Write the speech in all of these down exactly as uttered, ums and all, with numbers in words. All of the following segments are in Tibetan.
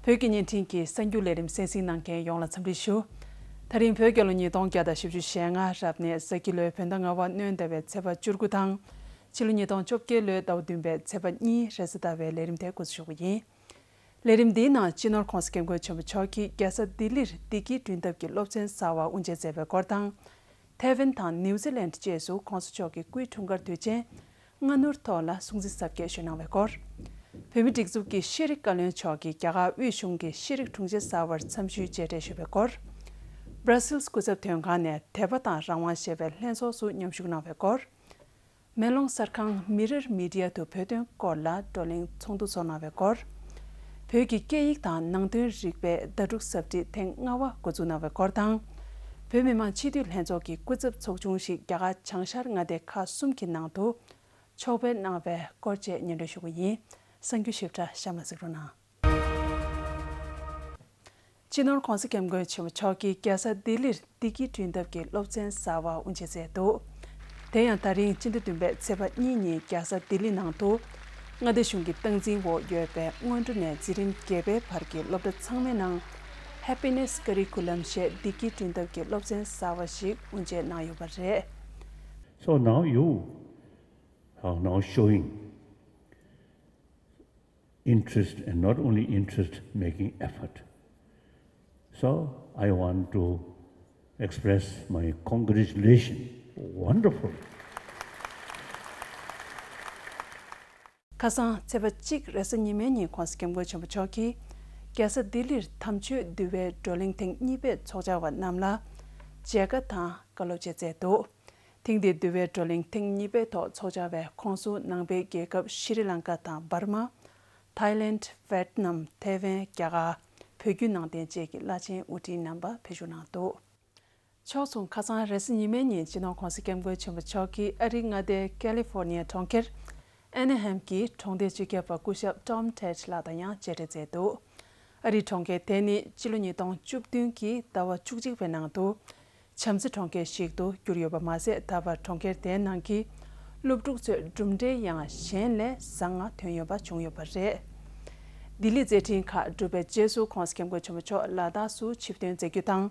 བོད་ཀྱི་བརྙན་འཕྲིན་གྱི་གསར་འགྱུར་ལས་རིམ་གསན་གཟིགས་གནང་མཁན་ཡོངས་ལ་འཚམས་འདྲི་ཞུ། ད་རིང་བོད་རྒྱལ་ལོ་ཉིས་སྟོང་བརྒྱ་དང་བཞི་བཅུ་ཞེ་ལྔ་རབ་གནས་ས་ཁྱི་ལོའི་བོད་ཟླ་ལྔ་པ་སྣྲོན་ཟླ་བའི་ཚེས་པ་བཅུ་དགུ་དང་། ཕྱི་ལོ་ཉིས་སྟོང་བཅོ་བརྒྱད་ལོའི་ཟླ་བ་བདུན་པའི་ཚེས་པ་གཉིས་རེས་གཟའ་ཟླ་བའི་ལས་རིམ་དེ་འགོ་འཛུགས་ཞུ་གི་ཡིན། ལས་རིམ་འདིའི་ནང་སྤྱི་ནོར་༧གོང་ས་༧སྐྱབས་མགོན་ཆེན་པོ་མཆོག་གིས་རྒྱལ་ས་ལྡི་ལིར་བདེ་སྐྱིད་བསྐྲུན་ཐབས་ཀྱི་སློབ་ཚན་གསར་བ་དབུ་འབྱེད་མཛད་པའི་སྐོར་དང་། ཐའེ་ཝན་དང་ནིའུ་ཛི་ལན་བཅས་སུ་༧གོང་ས་མཆོག་གི་སྐུའི་འཁྲུངས་སྐར་དུས་ཆེན་སྔ་སྣུར་ཐོག་ལ་སྲུང་བརྩི་གཟབ་རྒྱས་ཞུས་གནང་བའི་སྐོར། བོད་མིའི་སྒྲིག་འཛུགས་ཀྱི་ཤེས་རིག་བཀའ་བློན་མཆོག་གིས་རྒྱ་གར་དབུས་གཞུང་གི་ཤེས་རིག་དྲུང་ཆེ་གསར་པར་འཚམས་ཞུའི་མཇལ་འཕྲད་ཞུས་པའི་སྐོར། སྦྲ་སིལ་སྐུ་ཚབ་དོན་ཁང་ནས་དད་པ་དང་རང་དབང་ཞེས་པའི་ལྷན་ཚོགས་སུ་མཉམ་ཞུགས་གནང་བའི་སྐོར། མེ་ལོང་གསར་ཁང་མི་རེར་མི་ཌི་ཡ་དུ་བོད་དོན་སྐོར་ལ་བགྲོ་གླེང་ཚོགས་འདུ་ཚོགས་གནང་བའི་སྐོར། བོད་ཀྱི་སྐད་ཡིག་དང་ནང་དོན་རིག་པའི་ཟླ་དྲུག་གཟབ་སྒྲིག་ཐེངས་ལྔ་པ་འགོ་འཛུགས་གནང་བའི་སྐོར་དང་། བོད་མི་མང་སྤྱི་འཐུས་ལྷན་ཚོགས་ཀྱི་སྐུ་ཚབ་ཚོགས་ཆུང་ཞིག་རྒྱ་གར་བྱང་ཤར་མངའ་སྡེ་ཁག་གསུམ་གྱི་ནང་དུ་ཕྱོགས་ཕེབས་གནང་བའི་སྐོར་བཅས་སྙན་སྒྲོན་ཞུ་གི་ཡིན། གསར་འགྱུར་ཞིབ་ཕྲ་གཤམ་ལ་གཟིགས་རོགས་གནང་། སྤྱི་ནོར་༧གོང་ས་༧སྐྱབས་མགོན་ཆེན་པོ་མཆོག་གིས་རྒྱལ་ས་ལྡི་ལིར་བདེ་སྐྱིད་བསྐྲུན་ཐབས་ཀྱི་སློབ་ཚན་གསར་བ་དབུ་འབྱེད་མཛད་འདུག་དེ་ཡང་ད་རིང་སྤྱི་ཟླ་བདུན་པའི་ཚེས་པ་གཉིས་ཉིན་རྒྱལ་ས་ལྡི་ལི་ནང་དུ་མངའ་སྡེ་གཞུང་གི་སྟངས་འཛིན་འོག་ཡོད་པའི་སྔོན་འགྲོ་ནས་འཛིན་རིམ་བརྒྱད་པའི་བར་གྱི་སློབ་གྲྭ་ཚང་མའི་ནང་Happiness Curriculum ཞེས་བདེ་སྐྱིད་བསྐྲུན་ཐབས་ཀྱི་སློབ་ཚན་གསར་བ་ཞིག་དབུ་འབྱེད་གནང་ཡོད་པ་རེད། So now you are now showing interest, and not only interest, making effort. So I want to express my congratulations. Wonderful. ཁ་སང་ཚེས་པ་གཅིག་རེས་གཟའ་ཉི་མའི་ཉིན་༧གོང་ས་༧སྐྱབས་མགོན་ཆེན་པོ་མཆོག་གིས་རྒྱལ་ས་ལྡི་ལིར་དམ་ཆོས་འདུལ་བའི་བགྲོ་གླེང་ཐེངས་གཉིས་པའི་ཚོགས་བཅར་བ་རྣམས་ལ་མཇལ་ཁ་དང་བཀའ་སློབ་བཅས་མཛད་འདུག་ཐེངས་འདིའི་འདུལ་བའི་བགྲོ་གླེང་ཐེངས་གཉིས་པའི་ཐོག་ཚོགས་བཅར་བའི་ཁོངས་སུ་ནང་པའི་རྒྱལ་ཁབ་ཤྲི་ལང་ཀ་དང་འབར་མ། ཐའི་ལེནྜ། ཝེད་ནམ། ཐའེ་ཝན། རྒྱ་གར། བོད་བརྒྱུད་ནང་བསྟན་བཅས་ཀྱི་བླ་ཆེན་དབུ་ཁྲིད་རྣམ་པ་ཕེབས་ཞུགས་གནང་འདུག་ཕྱོགས་མཚུངས་ཁ་སང་རེས་གཟའ་ཉི་མའི་ཉིན་སྤྱི་ནོར་༧གོང་ས་༧སྐྱབས་མགོན་ཆེན་པོ་མཆོག་གིས་ཨ་རིའི་མངའ་སྡེའི་ཀ་ལི་ཧྥོར་ནི་ཡ་གྲོང་ཁྱེར་ཨན་ན་ཧེམ་གྱི་གྲོང་སྡེའི་སྤྱི་ཁྱབ་པ་སྐུ་ཞབས་ཊོམ་ཊེཌ་ལགས་དང་ཡང་མཇལ་འཕྲད་མཛད་འདུག་ཨ་རིའི་གྲོང་ཁྱེར་དེ་ནི་ཕྱི་ལོ་ཉིས་སྟོང་བཅུ་བདུན་གྱི་ཟླ་བ་བཅུ་གཅིག་པའི་ནང་དུ་བྱམས་བརྩེ་གྲོང་ཁྱེར་ཞིག་ཏུ་གྱུར་ཡོད་པ་མ་ཟད། ད་བར་གྲོང་ཁྱེར་དེའི་ནང་གི་སློབ་ཕྲུག་ཚོས་གྲུབ་འབྲས་ཡང་གཞན་ལས་བཟང་ང་ཐོན་ཡོད་པ་བྱུང་ཡོད་པ་རེད། ལྡི་ལི་མཛད་འཕྲིན་ཁག་གྲུབ་པའི་རྗེས་སུ་༧གོང་ས་༧སྐྱབས་མགོན་ཆེན་པོ་མཆོག་ལ་དྭགས་སུ་ཆིབས་ཐོན་མཛད་རྒྱུ་དང་།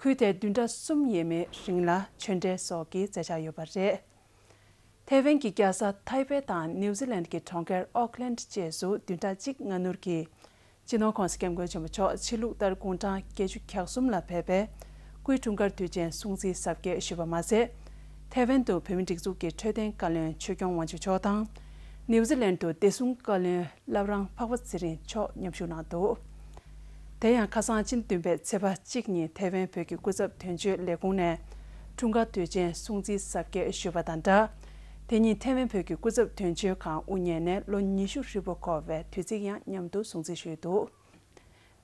ཁུལ་དེར་བདུན་ཕྲག་གསུམ་ཡས་མས་རིང་ལ་ཆོས་འབྲེལ་སོགས་ཀྱི་མཛད་འཆར་ཡོད་པ་རེད། ཐའེ་ཝན་གྱི་རྒྱལ་ས་ཐའེ་པེ་དང་ནིའུ་ཛི་ལན་གྱི་གྲོང་ཁྱེར་ཨོག་ལན་བཅས་སུ་བདུན་ཕྲག་གཅིག་སྔ་སྣུར་གྱི་སྤྱི་ནོར་༧གོང་ས་༧སྐྱབས་མགོན་ཆེན་པོ་མཆོག་ཕྱི་ལུགས་ལྟར་དགུང་གྲངས་བརྒྱད་ཅུ་གྱ་གསུམ་ལ་ཕེབས་པའི་སྐུའི་འཁྲུངས་སྐར་དུས་ཆེན་སྲུང་བརྩི་གཟབ་རྒྱས་ཞུས་པ་མ་ཟད། ཐའེ་ཝན་དུ་བོད་མིའི་སྒྲིག་འཛུགས་ཀྱི་འཕྲོད་བསྟེན་བཀའ་བློན་ཆོས་སྐྱོང་དབང་ཕྱུག་མཆོག་དང་། ནིའུ་ཛི་ལན་དུ་བདེ་སྲུང་བཀའ་བློན་བླ་བྲང་འཕགས་པ་ཚེ་རིང་མཆོག་མཉམ་ཞུགས་གནང་འདུག་དེ་ཡང་ཁ་སང་སྤྱི་ཟླ་བདུན་པའི་ཚེས་པ་གཅིག་ཉིན་ཐའེ་ཝན་བོད་ཀྱི་སྐུ་ཚབ་དོན་གཅོད་ལས་ཁུངས་ནས་འཁྲུངས་སྐར་དུས་ཆེན་སྲུང་བརྩི་གཟབ་རྒྱས་ཞུས་པ་དང་སྦྲགས། དེ་ཉིན་ཐའེ་ཝན་བོད་ཀྱི་སྐུ་ཚབ་དོན་གཅོད་ཁང་དབུ་བརྙེས་ནས་ལོ་ཉི་ཤུ་ཧྲིལ་པོ་འཁོར་བའི་དུས་ཚིགས་ཡང་མཉམ་དུ་སྲུང་བརྩི་ཞུས་འདུག་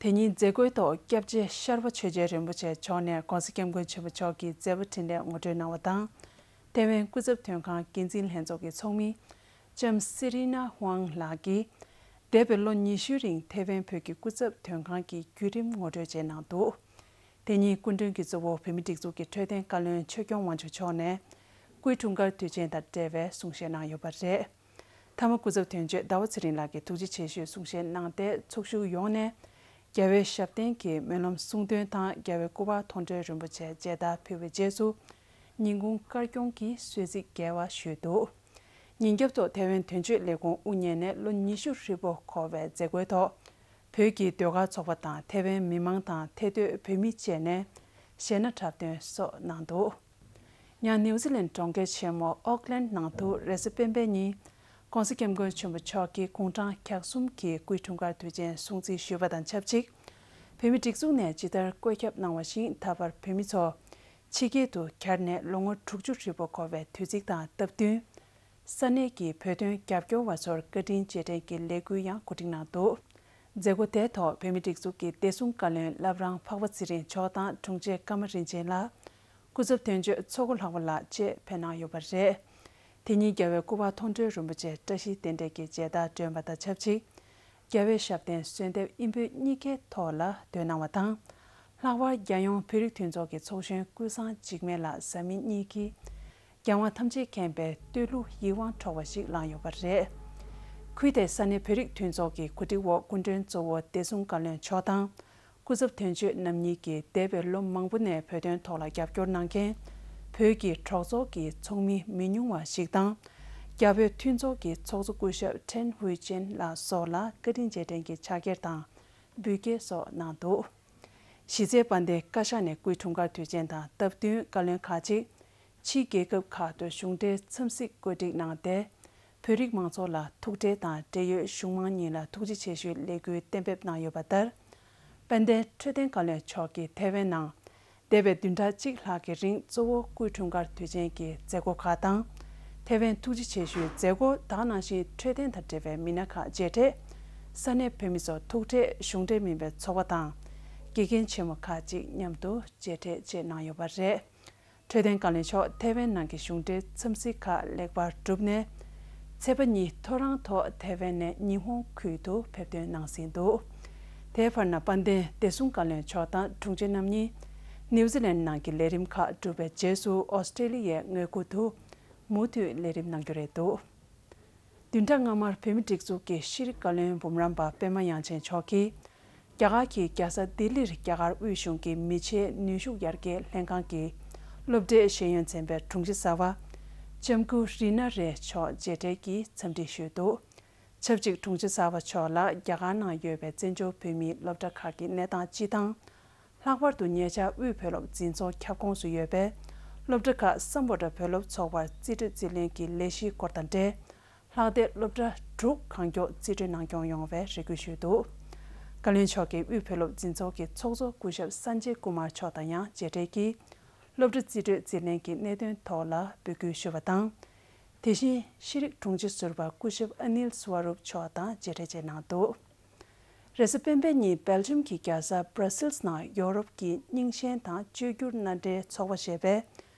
དེ་ཉིན་མཛད་སྒོའི་ཐོག་སྐྱབས་རྗེ་ཤར་པ་ཆོས་རྒྱལ་རིན་པོ་ཆེ་མཆོག་ནས་༧གོང་ས་༧སྐྱབས་མགོན་ཆེན་པོ་མཆོག་གི་མཛད་པ་འཕྲིན་ལས་ངོ་སྤྲོད་གནང་བ་དང་། ཐའེ་ཝན་སྐུ་ཚབ་དོན་ཁང་འགན་འཛིན་ལྷན་ཚོགས་ཀྱི་ཚོགས་མི་ལྕམ་སི་རི་ན་ཧུའང་ལགས་ཀྱིས། འདས་པའི་ལོ་ཉི་ཤུའི་རིང་ཐའེ་ཝན་བོད་ཀྱི་སྐུ་ཚབ་དོན་ཁང་གི་བརྒྱུད་རིམ་ངོ་སྤྲོད་བཅས་གནང་འདུག་དེ་ཉིན་སྐུ་མགྲོན་གྱི་གཙོ་བོ་བོད་མིའི་སྒྲིག་འཛུགས་ཀྱི་འཕྲོད་བསྟེན་བཀའ་བློན་ཆོས་སྐྱོང་དབང་ཕྱུག་མཆོག་ནས་སྐུའི་འཁྲུངས་སྐར་དུས་ཆེན་དང་འབྲེལ་བའི་གསུང་བཤད་གནང་ཡོད་པ་རེད། མཐའ་མ་སྐུ་ཚབ་དོན་གཅོད་ཟླ་བ་ཚེ་རིང་ལགས་ཀྱིས་ཐུགས་རྗེ་ཆེ་ཞུའི་གསུང་བཤད་གནང་སྟེ། ཚོགས་ཞུགས་ཡོངས་ནས་རྒྱལ་བའི་ཞབས་བརྟན་གྱི་སྨོན་ལམ་གསུང་འདོན་དང་། རྒྱལ་བའི་སྐུ་པར་མཐོང་གྲོལ་རིན་པོ་ཆེ་མཇལ་དར་ཕུལ་བའི་རྗེས་སུ། ཉིན་གུང་དཀར་སྐྱོང་གི་གསོལ་ཚིགས་རྒྱས་པ་ཞུས་འདུག་ཉིན་རྒྱབ་ཐོག་ཐའེ་ཝན་དོན་གཅོད་ལས་ཁུངས་དབུ་བརྙེས་ནས་ལོ་ཉི་ཤུ་ཧྲིལ་པོ་འཁོར་བའི་མཛད་སྒོའི་ཐོག་བོད་ཀྱི་ཟློས་གར་ཚོགས་པ་དང་ཐའེ་ཝན་མི་མང་དང་ཐེ་སྟོད་བོད་མི་བཅས་ནས་གཞས་སྣ་འཁྲབ་སྟོན་སོགས་གནང་འདུག་ཡང་ནིའུ་ཛི་ལན་གྲོང་ཁྱེར་ཆེན་མོ་ཨོག་ལན་ནང་དུ་རེས་གཟའ་སྤེན་པའི་ཉིན་༧གོང་ས་༧སྐྱབས་མགོན་ཆེན་པོ་མཆོག་གིས་དགུང་གྲངས་གྱ་གསུམ་གྱི་སྐུའི་འཁྲུངས་སྐར་དུས་ཆེན་སྲུང་བརྩི་ཞུས་པ་དང་ཆབས་ཅིག་བོད་མིའི་སྒྲིག་འཛུགས་ནས་ཇི་ལྟར་བཀོད་ཁྱབ་གནང་བ་བཞིན། ད་བར་བོད་མི་ཚོ་ཕྱི་རྒྱལ་དུ་གྱར་ནས་ལོ་ངོ་དྲུག་ཅུ་ཧྲིལ་པོ་འཁོར་བའི་དུས་ཚིགས་དང་སྟབས་བསྟུན། ས་གནས་ཀྱི་བོད་དོན་རྒྱབ་སྐྱོར་བ་ཚོར་བཀའ་དྲིན་རྗེས་དྲན་གྱི་ལས་འགུལ་ཡང་གོ་སྒྲིག་གནང་འདུག་མཛད་སྒོ་དེའི་ཐོག་བོད་མིའི་སྒྲིག་འཛུགས་ཀྱི་བདེ་སྲུང་བཀའ་བློན་བླ་བྲང་འཕགས་པ་ཚེ་རིང་མཆོག་དང་དྲུང་ཆེ་ཀརྨ་རིན་ཆེན་ལགས། སྐུ་ཚབ་དོན་གཅོད་ཚོགས་གཙོ་ལྷག་པ་ལགས་བཅས་ཕེབས་གནང་ཡོད་པ་རེད། དེ་ཉིན་རྒྱལ་བའི་སྐུ་པར་མཐོང་གྲོལ་རིན་པོ་ཆེ་བཀྲ་ཤིས་རྟེན་འབྲེལ་གྱི་མཇལ་དར་སྒྲོན་པ་དང་ཆབས་ཅིག་རྒྱལ་བའི་ཞབས་བརྟན་གསོལ་འདེབས་ཨིན་བོད་གཉིས་ཀའི་ཐོག་ལ་འདོན་གནང་བ་དང་། ལྷག་པར་རྒྱལ་ཡོངས་བོད་རིགས་མཐུན་ཚོགས་ཀྱི་ཚོགས་གཞོན་ཀུན་བཟང་འཇིགས་མེད་ལགས་བཟའ་མི་གཉིས་ཀྱིས། རྒྱལ་དབང་ཐམས་ཅད་མཁྱེན་པའི་བསྟོད་གླུ་ཡིད་དབང་འཕྲོག་པ་ཞིག་བླངས་ཡོད་པ་རེད། ཁུལ་དེའི་ས་གནས་བོད་རིགས་མཐུན་ཚོགས་ཀྱི་གོ་སྒྲིག་འོག་སྐུ་མགྲོན་གཙོ་བོ་བདེ་སྲུང་བཀའ་བློན་མཆོག་དང་། སྐུ་ཚབ་དོན་གཅོད་རྣམ་གཉིས་ཀྱིས་འདས་པའི་ལོ་མང་པོ་ནས་བོད་དོན་ཐོག་ལ་རྒྱབ་སྐྱོར་གནང་མཁན་བོད་ཀྱི་གྲོགས་ཚོགས་ཀྱི་ཚོགས་མི་མི་ཉུང་བ་ཞིག་དང་། རྒྱ་བོད་མཐུན་ཚོགས་ཀྱི་ཚོགས་གཙོ་སྐུ་ཞབས་ཁྲེན་ཧུའེ་ཅན་ལགས་སོགས་ལ་བཀའ་དྲིན་རྗེས་དྲན་གྱི་ཕྱག་འཁྱེར་དང་འབུལ་སྐྱེལ་སོགས་གནང་འདུག་གཞི་རྩའི་དཔལ་ལྡན་བཀའ་ཤག་ནས་སྐུའི་འཁྲུངས་སྐར་དུས་ཆེན་དང་སྟབས་བསྟུན་བཀའ་བློན་ཁག་ཅིག་ཕྱིའི་རྒྱལ་ཁབ་ཁག་ཏུ་གཞུང་འབྲེལ་འཚམས་གཟིགས་བཀོད་སྒྲིག་གནང་སྟེ། བོད་རིགས་མང་ཚོགས་ལ་ཐུག་འཕྲད་དང་འབྲེལ་ཡོད་གཞུང་མང་གཉིས་ལ་ཐུགས་རྗེ་ཆེ་ཞུའི་ལས་འགུལ་གཏན་འབེབས་གནང་ཡོད་པ་ལྟར། དཔལ་ལྡན་འཕྲོད་བསྟེན་བཀའ་བློན་མཆོག་གིས་ཐེ་ཝན་ནང་འདས་པའི་བདུན་ཕྲག་གཅིག་ལྷག་གི་རིང་གཙོ་བོ་སྐུའི་འཁྲུངས་སྐར་དུས་ཆེན་གྱི་མཛད་སྒོ་ཁག་དང་། ཐེ་ཝན་ཐུགས་རྗེ་ཆེ་ཞུའི་མཛད་སྒོ་དག་ནང་བཞིན་འཕྲོད་བསྟེན་དང་འབྲེལ་བའི་མི་སྣ་ཁག་མཇལ་འཕྲད། ས་གནས་བོད་མི་ཚོ་ཐུག་འཕྲད། གཞུང་འབྲེལ་མིན་པའི་ཚོགས་པ་དང་། དགེ་རྒན་ཆེན་མོ་ཁག་ཅིག་མཉམ་དུ་མཇལ་འཕྲད་བཅས་གནང་ཡོད་པ་རེད། འཕྲོད་བསྟེན་བཀའ་བློན་མཆོག་ཐེ་ཝན་ནང་གི་གཞུང་འབྲེལ་འཚམས་གཟིགས་ཁག་ལེགས་པར་གྲུབ་ནས། ཚེས་པ་གཉིས་ཐོ་རངས་ཐོག་ཐེ་ཝན་ནས་ཉི་ཧོང་ཁུལ་དུ་ཕེབས་ཐོན་གནང་ཟིན་འདུག་དེའི་བར་ན་དཔལ་ལྡན་བདེ་སྲུང་བཀའ་བློན་མཆོག་དང་དྲུང་ཆེ་རྣམ་གཉིས་ནིའུ་ཛི་ལན་ནང་གི་ལས་རིམ་ཁག་གྲུབ་པའི་རྗེས་སུ་ཨོ་སི་ཀྲེ་ལི་ཡའི་མངའ་ཁུལ་དུ་མུ་མཐུད་ལས་རིམ་གནང་རྒྱུ་རེད་འདུག་བདུན་ཕྲག་སྔ་མར་བོད་མིའི་སྒྲིག་འཛུགས་ཀྱི་ཤེས་རིག་བཀའ་བློན་འབུམ་རམས་པ་པད་མ་དབྱངས་ཅན་མཆོག་གིས། རྒྱ་གར་གྱི་རྒྱལ་ས་ལྡི་ལིར་རྒྱ་གར་དབུས་གཞུང་གི་མི་ཆེན་ནུས་ཤུགས་ཡར་རྒྱས་ལྷན་ཁང་གི་སློབ་གྲྭའི་ཤེས་ཡོན་ཚན་པའི་དྲུང་ཆེ་གསར་པ་ལྕམ་སྐུ་རི་ན་རེ་མཆོག་མཇལ་འཕྲད་ཀྱིས་འཚམས་འདྲི་ཞུས་འདུག་ཆབས་ཅིག་དྲུང་ཆེ་གསར་པ་མཆོག་ལ་རྒྱ་གར་ནང་ཡོད་པའི་བཙན་བྱོལ་བོད་མིའི་སློབ་གྲྭ་ཁག་གི་གནས་སྟངས་སྤྱི་དང་། ལྷག་པར་དུ་ཉེ་ཆར་དབུས་བོད་སློབ་འཛིན་ཚོགས་ཁྱབ་ཁོངས་སུ་ཡོད་པའི་སློབ་གྲྭ་ཁག་སམ་བྷོ་ཊ་བོད་སློབ་ཚོགས་པར་རྩིས་སྤྲོད་རྩིས་ལེན་གྱི་ལས་གཞིའི་སྐོར་དང་འབྲེལ། ལྷག་སྡེར་སློབ་གྲྭ་དྲུག་གང་མགྱོགས་རྩིས་སྤྲོད་གནང་སྐྱོང་ཡོང་བའི་རེ་སྐུལ་ཞུས་འདུག་བཀའ་བློན་མཆོག་གིས་དབུས་བོད་སློབ་འཛིན་ཚོགས་ཀྱི་ཚོགས་གཙོ་སྐུ་ཞབས་སན་ཇེ་ཀུ་མར་མཆོག་དང་ཡང་མཇལ་འཕྲད་ཀྱིས། སློབ་གྲྭ་རྩིས་སྤྲོད་རྩིས་ལེན་གྱི་གནད་དོན་ཐོག་ལ་འབོད་སྐུལ་ཞུས་པ་དང་། དེ་བཞིན་ཤེས་རིག་དྲུང་ཆེ་ཟུར་པ་སྐུ་ཞབས་ཨ་ནིལ་སུ་ཝ་རུབ་མཆོག་དང་མཇལ་འཕྲད་བཅས་གནང་འདུག་རེས་གཟའ་སྤེན་པའི་ཉིན་སྦེལ་ཇམ་གྱི་རྒྱལ་ས་སྦྲ་སིལ་ནང་ཡོ་རོབ་ཀྱི་རྙིང་ཞེན་དང་བཅོས་བསྒྱུར་མནའ་འབྲེལ་ཚོགས་པ་ཞེས་པས།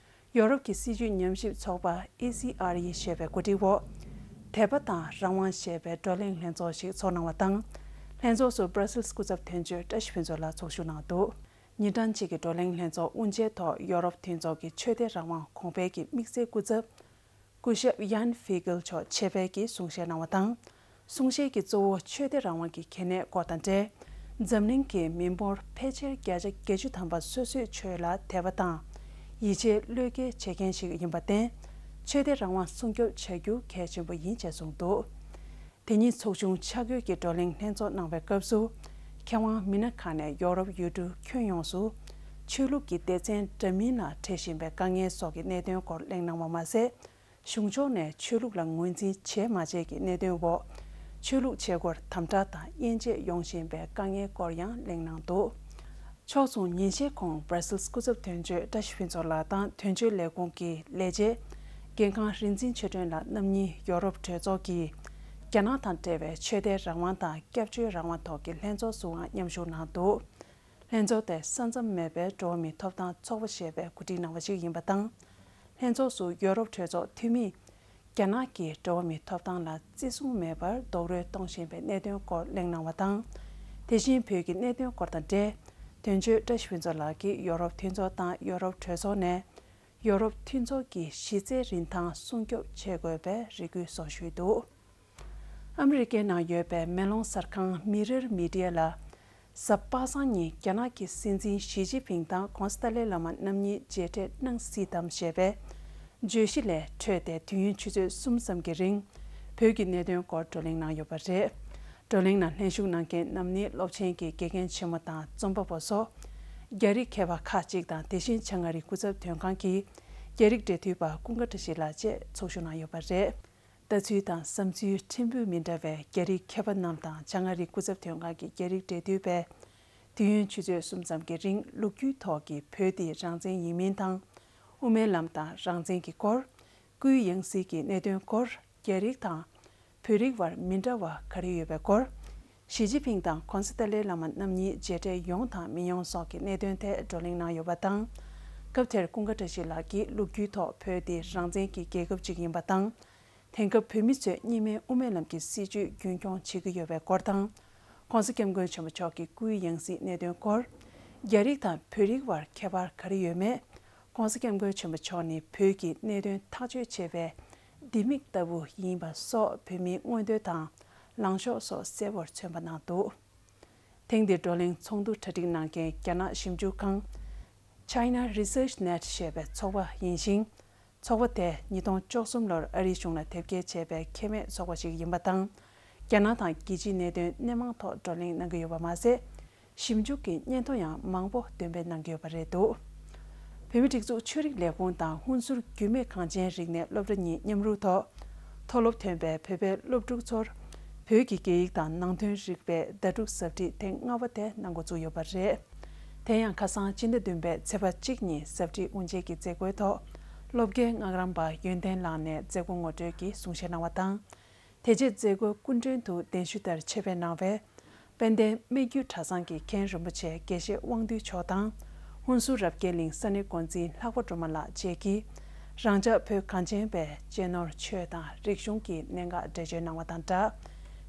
ཡོ་རོབ་ཀྱི་སྲིད་བྱུས་ཉམས་ཞིབ་ཚོགས་པ་ཨི་སི་ཨར་ཨི་ཞེས་པའི་གོ་སྒྲིག་འོག་དད་པ་དང་རང་དབང་ཞེས་པའི་བགྲོ་གླེང་ལྷན་ཚོགས་ཤིག་ཚོགས་གནང་བ་དང་། ལྷན་ཚོགས་སུ་སྦྲ་སིལ་སྐུ་ཚབ་དོན་གཅོད་བཀྲ་ཤིས་ཕུན་ཚོགས་ལགས་ཚོགས་ཞུགས་གནང་འདུག་ཉིན་གྲངས་གཅིག་གི་བགྲོ་གླེང་ལྷན་ཚོགས་དབུ་འབྱེད་ཐོག་ཡོ་རོབ་མཐུན་ཚོགས་ཀྱི་ཆོས་དད་རང་དབང་གོང་འཕེལ་གྱི་དམིགས་བསལ་སྐུ་ཚབ། སྐུ་ཞབས་ཡན་ཧྥི་གལ་མཆོག་ཆེད་ཕེབས་ཀྱིས་གསུང་བཤད་གནང་བ་དང་། གསུང་བཤད་ཀྱི་གཙོ་བོ་ཆོས་དད་རང་དབང་གི་གལ་གནད་སྐོར་དང་འབྲེལ། འཛམ་གླིང་གི་མི་འབོར་ཕལ་ཆེར་བརྒྱ་ཆ་བརྒྱད་ཅུ་ཐམ་པ་སོ་སོའི་ཆོས་ལ་དད་པ་དང་། ཡིད་ཆེས་བློས་འགེལ་བྱེད་མཁན་ཞིག་ཡིན་པར་བརྟེན། ཆོས་དད་རང་དབང་སྲུང་སྐྱོབ་བྱ་རྒྱུ་གལ་ཆེན་པོ་ཡིན་ཅེས་གསུངས་འདུག་དེ་ཉིན་ཚོགས་ཆུང་ཆ་བགོས་ཀྱི་བགྲོ་གླེང་ལྷན་ཚོགས་གནང་བའི་སྐབས་སུ། མཁས་དབང་མི་སྣ་ཁག་ནས་ཡོ་རོབ་ཡུལ་གྲུ་ཁྱོན་ཡོངས་སུ་ཆོས་ལུགས་ཀྱི་སྡེ་ཚན་འདྲ་མིན་ལ་འཕྲད་བཞིན་པའི་དཀའ་ངལ་སོགས་ཀྱི་གནད་དོན་སྐོར་གླེང་གནང་བ་མ་ཟད། གཞུང་ཕྱོགས་ནས་ཆོས་ལུགས་ལ་ངོས་འཛིན་བྱས་མ་བྱས་ཀྱི་གནད་དོན་འོག་ཆོས་ལུགས་བྱེད་སྒོར་དམ་དྲག་དང་དབྱེ་འབྱེད་ཡོང་བཞིན་པའི་དཀའ་ངལ་སྐོར་ཡང་གླེང་གནང་འདུག་ཕྱོགས་མཚུངས་ཉིན་ཤས་གོང་སྦྲ་སིལ་སྐུ་ཚབ་དོན་གཅོད་བཀྲ་ཤིས་ཕུན་ཚོགས་ལགས་དང་དོན་གཅོད་ལས་ཁུངས་ཀྱི་ལས་བྱེད་རྒན་ཁང་རིག་འཛིན་ཆོས་སྒྲོན་ལགས་རྣམ་གཉིས་ཡོ་རོབ་གྲོས་ཚོགས་ཀྱིས་རྒྱ་ནག་དང་འབྲེལ་བའི་ཆོས་དད་རང་དབང་དང་སྐྱབས་བཅོལ་རང་དབང་ཐོག་གི་ལྷན་ཚོགས་སུའང་མཉམ་ཞུགས་གནང་འདུག་ལྷན་ཚོགས་དེ་ས་མཚམས་མེད་པའི་འགྲོ་བ་མིའི་ཐོབ་ཐང་ཚོགས་པ་ཞེས་པས་གོ་སྒྲིག་གནང་བ་ཞིག་ཡིན་པ་དང་། ལྷན་ཚོགས་སུ་ཡོ་རོབ་གྲོས་ཚོགས་འཐུས་མིས་རྒྱ་ནག་གིས་འགྲོ་བ་མིའི་ཐོབ་ཐང་ལ་བརྩི་སྲུང་མེད་པར་རྡོག་རོལ་གཏོང་བཞིན་པའི་གནད་དོན་སྐོར་གླེང་གནང་བ་དང་། དེ་བཞིན་བོད་ཀྱི་གནད་དོན་སྐོར་དང་འབྲེལ། དོན་གཅོད་བཀྲ་ཤིས་ཕུན་ཚོགས་ལགས་ཀྱིས་ཡོ་རོབ་མཐུན་ཚོགས་དང་ཡོ་རོབ་གྲོས་ཚོགས་ནས་ཡོ་རོབ་མཐུན་ཚོགས་ཀྱི་གཞི་རྩའི་རིན་ཐང་སྲུང་སྐྱོབ་བྱེད་དགོས་པའི་རེ་སྐུལ་སོགས་ཞུས་འདུག་ཨ་མི་རི་ཀའི་ནང་ཡོད་པའི་མེ་ལོང་གསར་ཁང་Mirror Media་ལ། གཟའ་པ་སངས་ཉིན་རྒྱ་ནག་གི་སྲིད་འཛིན་ཞི་ཅིན་ཕིང་དང་༧གོང་ས་ཏཱ་ལའི་བླ་མ་རྣམ་གཉིས་མཇལ་འཕྲད་གནང་སྲིད་དམ་ཞེས་པའི་བརྗོད་གཞི་ལས་འཕྲོས་ཏེ། དུས་ཡུན་ཆུ་ཚོད་གསུམ་ཙམ་གྱི་རིང་བོད་ཀྱི་གནད་དོན་སྐོར་བགྲོ་གླེང་གནང་ཡོད་པ་རེད། བགྲོ་གླེང་ནང་ལྷན་ཞུགས་གནང་མཁན་རྣམས་ནི་སློབ་ཆེན་གྱི་དགེ་རྒན་ཆེན་མོ་དང་རྩོམ་པ་པོ་སོགས་རྒྱ་རིགས་མཁས་པ་ཁག་ཅིག་དང་། དེ་བཞིན་བྱང་ཨ་རིའི་སྐུ་ཚབ་དོན་ཁང་གི་རྒྱ་རིགས་འབྲེལ་མཐུད་པ་ཀུན་དགའ་བཀྲ་ཤིས་ལགས་བཅས་ཚོགས་ཞུགས་གནང་ཡོད་པ་རེད། ལྟ་ཚུལ་དང་བསམ་ཚུལ་ཕྲན་བུ་མི་འདྲ་བའི་རྒྱ་རིགས་མཁས་པ་རྣམས་དང་། བྱང་ཨ་རིའི་སྐུ་ཚབ་དོན་ཁང་གི་རྒྱ་རིགས་འབྲེལ་མཐུད་པས། དུས་ཡུན་ཆུ་ཚོད་གསུམ་ཙམ་གྱི་རིང་ལོ་རྒྱུས་ཐོག་གི་བོད་འདི་རང་བཙན་ཡིན་མིན་དང་། དབུ་མའི་ལམ་དང་རང་བཙན་གྱི་སྐོར། སྐུའི་ཡང་སྲིད་ཀྱི་གནད་དོན་སྐོར། རྒྱ་རིགས་དང་བོད་རིགས་བར་མི་འདྲ་བ་ག་རེ་ཡོད་པའི་སྐོར། ཞི་ཅིན་ཕིང་དང་༧གོང་ས་ཏཱ་ལའི་བླ་མ་རྣམ་གཉིས་མཇལ་འཕྲད་ཡོང་དང་མི་ཡོང་སོགས་ཀྱི་གནད་དོན་ཐད་བགྲོ་གླེང་གནང་ཡོད་པ་དང་། སྐབས་དེར་ཀུན་དགའ་བཀྲ་ཤིས་ལགས་ཀྱིས་ལོ་རྒྱུས་ཐོག་བོད་འདི་རང་བཙན་གྱི་རྒྱལ་ཁབ་ཅིག་ཡིན་པ་དང་། དེང་སྐབས་བོད་མི་ཚོས་གཉིས་སྨན་དབུ་མའི་ལམ་གྱི་སྲིད་བྱུས་རྒྱུན་འཁྱོངས་བྱེད་ཀྱི་ཡོད་པའི་སྐོར་དང་། ༸གོང་ས་༸སྐྱབས་མགོན་ཆེན་པོ་མཆོག་གི་སྐུའི་ཡང་སྲིད་གནད་དོན་སྐོར། རྒྱ་རིགས་དང་བོད་རིགས་བར་ཁྱད་པར་ག་རེ་ཡོད་མེད། ༸གོང་ས་༸སྐྱབས་མགོན་ཆེན་པོ་མཆོག་ནི་བོད་ཀྱི་གནད་དོན་ཐག་གཅོད་བྱེད་པའི་ལྡེ་མིག་ལྟ་བུ་ཡིན་པ་སོགས་བོད་མིའི་མངོན་འདོད་དང་ ལངས་ཕྱོགས་སོགས་གསལ་པོར་མཚོན་པ་གནང་འདུག། ཐེངས་འདིའི་བགྲོ་གླེང་ཚོགས་འདུ་གྲ་སྒྲིག་གནང་མཁན་རྒྱ་ནག་ཞིབ་འཇུག་ཁང་China Research Net ཞེས་པའི་ཚོགས་པ་ཡིན་ཞིང་། ཚོགས་པ་དེ་ཉིས་སྟོང་བཅུ་གསུམ་ལོར་ཨ་རིའི་གཞུང་ལ་དེབ་སྐྱེལ་བྱས་པའི་ཁེ་མེད་ཚོགས་པ་ཞིག་ཡིན་པ་དང་། རྒྱ་ནག་དང་རྒྱལ་སྤྱིའི་གནད་དོན་སྣེ་མང་ཐོག་བགྲོ་གླེང་གནང་གི་ཡོད་པ་མ་ཟད། ཞིབ་འཇུག་གི་སྙན་ཐོ་ཡང་མང་པོ་འདོན་སྤེལ་གནང་གི་ཡོད་པ་རེད་འདུག། བོད་མིའི་སྒྲིག་འཛུགས་ཆོས་རིག་ལས་ཁུངས་དང་ཧུན་སུར་རྒྱུད་སྨད་གངས་ཅན་རིག་གནས་སློབ་གྲྭ་གཉིས་མཉམ་རུབ་ཐོག་མཐོ་སློབ་ཐོན་པའི་བོད་པའི་སློབ་ཕྲུག་ཚོར་བོད་ཀྱི་སྐད་ཡིག་དང་ནང་དོན་རིག་པའི་ཟླ་དྲུག་ཟབ་ཁྲིད་ཐེངས་ལྔ་པ་དེ་གནང་འགོ་བཙུགས་ཡོད་པ་རེད། དེ་ཡང་ཁ་སང་སྤྱི་ཟླ་བདུན་པའི་ཚེས་པ་གཅིག་ཉིན་ཟབ་ཁྲིད་དབུ་འབྱེད་ཀྱི་མཛད་སྒོའི་ཐོག་སློབ་དགེ་སྔགས་རམས་པ་ཡོན་ཏན་ལགས་ནས་མཛད་སྒོ་ངོ་སྤྲོད་ཀྱི་གསུང་བཤད་གནང་བ་དང་། དེ་རྗེས་མཛད་སྒོའི་སྐུ་མགྲོན་དུ་གདན་ཞུ་ལྟར་ཆེད་ཕེབས་གནང་བའི་དཔལ་ལྡན་སྨད་རྒྱུད་གྲྭ་ཚང་གི་མཁན་རིན་པོ་ཆེ་དགེ་བཤེས་དབང་འདུས་མཆོག་དང་། ཧུན་སུར་རབ་རྒྱས་གླིང་ས་གནས་འགོ་འཛིན་ལྷག་པ་སྒྲོལ་མ་ལགས་བཅས་ཀྱིས་རང་ཅག་བོད་གངས་ཅན་པའི་གཅེས་ནོར་ཆོས་དང་རིག་གཞུང་གི་གནད་འགག་འགྲེལ་བརྗོད་གནང་བ་དང་སྦྲགས།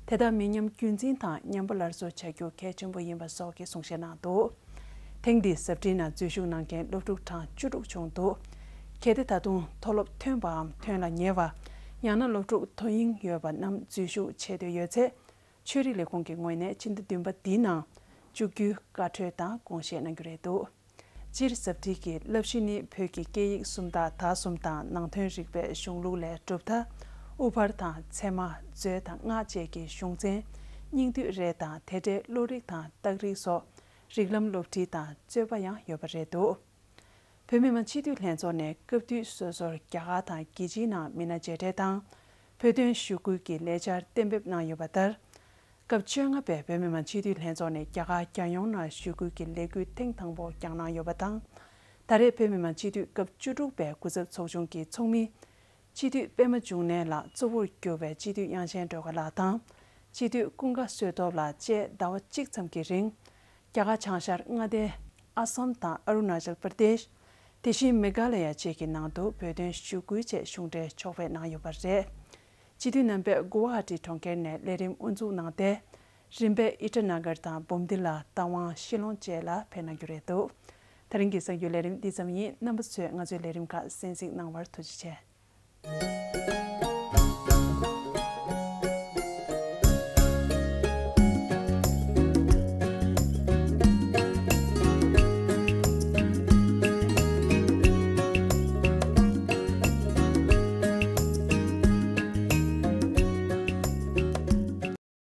དེ་དག་མི་ཉམས་རྒྱུན་འཛིན་དང་ཉམས་པ་སླར་གསོ་བྱ་རྒྱུ་གལ་ཆེན་པོ་ཡིན་པ་སོགས་ཀྱི་གསུང་བཤད་གནང་འདུག། ཐེངས་འདིའི་ཟབ་ཁྲིད་ནང་འཛུལ་ཞུགས་གནང་མཁན་སློབ་ཕྲུག་གྲངས་བཅུ་དྲུག་བྱུང་འདུག། གལ་ཏེ་ད་དུང་མཐོ་སློབ་ཐོན་པའམ་ཐོན་ལ་ཉེ་བ། ཡང་ན་སློབ་ཕྲུག་ཐོ་དབྱིངས་ཡོད་པ་རྣམས་འཛུལ་ཞུགས་ཆེད་འདོད་ཡོད་ཚེ། ཆོས་རིག་ལས་ཁུངས་ཀྱི་ངོས་ནས་སྤྱི་ཟླ་བདུན་པ་འདིའི་ནང་བཅུག་རྒྱུའི་བཀའ་འཁྲོལ་དང་དགོངས་བཞེས་གནང་རྒྱུ་རེད་འདུག། སྤྱིར་ཟབ་ཁྲིད་ཀྱི་བསླབ་གཞི་ནི་བོད་ཀྱི་སྐད་ཡིག་སུམ་རྟགས་དག་གསུམ་དང་ནང་དོན་རིག་པའི་གཞུང་ལུགས་ལས་གྲུབ་མཐའ། དབུ་ཕར་དང་ཚད་མ། མཛོད་དང་སྔགས་བཅས་ཀྱི་གཞུང་ཚན། སྙིང་བསྡུས་རེ་དང་དེ་འབྲེལ་བློ་རིག་དང་རྟགས་རིགས་སོགས་རིགས་ལམ་སློབ་ཁྲིད་དང་རྩོད་པ་ཡང་ཡོད་པ་རེད་འདུག། བོད་མི་མང་སྤྱི་འཐུས་ལྷན་ཚོགས་ནས་སྐབས་དུས་སོ་སོར་རྒྱ་གར་དང་རྒྱལ་སྤྱིའི་ནང་མི་སྣ་མཇལ་འཕྲད་དང་། བོད་དོན་ཞུ་སྐུལ་གྱི་ལས་འཆར་གཏན་འབེབས་གནང་ཡོད་པ་ལྟར། སྐབས་བཅོ་ལྔ་པའི་བོད་མི་མང་སྤྱི་འཐུས་ལྷན་ཚོགས་ནས་རྒྱ་གར་རྒྱལ་ཡོངས་ནང་ཞུ་སྐུལ་གྱི་ལས་འགུལ་ཐེངས་དང་པོ་བསྐྱངས་གནང་ཡོད་པ་དང་། ད་རེས་བོད་མི་མང་སྤྱི་འཐུས་སྐབས་བཅུ་དྲུག་པའི་སྐུ་ཚབ་ཚོགས་ཆུང་གི་ཚོགས་མི། སྤྱི་འཐུས་པད་མ་འབྱུང་གནས་ལགས་གཙོ་བོར་གྱུར་བའི་སྤྱི་འཐུས་དབྱངས་ཅན་སྒྲོལ་དཀར་ལགས་དང་། སྤྱི་འཐུས་ཀུན་དགའ་བསོད་སྟོབས་ལགས་བཅས་ཟླ་བ་གཅིག་ཙམ་གྱི་རིང་། རྒྱ་གར་བྱང་ཤར་མངའ་སྡེ་ཨ་སམ་དང་ཨ་རུ་ན་ཅལ་པར་དེཤ། དེ་བཞིན་མེ་གྷ་ལ་ཡ་བཅས་ཀྱི་ནང་དུ་བོད་དོན་ཞུ་སྐུལ་ཆེད་གཞུང་འབྲེལ་ཕྱོགས་ཕེབས་གནང་ཡོད་པ་རེད། སྤྱི་འཐུས་རྣམ་པས་གུ་ཝ་ཧ་ཊི་གྲོང་ཁྱེར་ནས་ལས་རིམ་དབུ་འཛུགས་གནང་སྟེ། རིམ་པས་ཨི་ཊ་ན་གར་དང་འབུམ་སྡེ་ལ་རྟ་དབང་ཤི་ལོང་བཅས་ལ་ཕེབས་གནང་རྒྱུ་རེད་འདུག། ད་རིང་གི་གསར་འགྱུར་ལས་རིམ་འདི་ཙམ་ཡིན། རྣམ་པ་ཚོས་ང་ཚོའི་ལས་རིམ་ཁག་གསན་གཟིགས་གནང་བར་ཐུགས་རྗེ་ཆེ།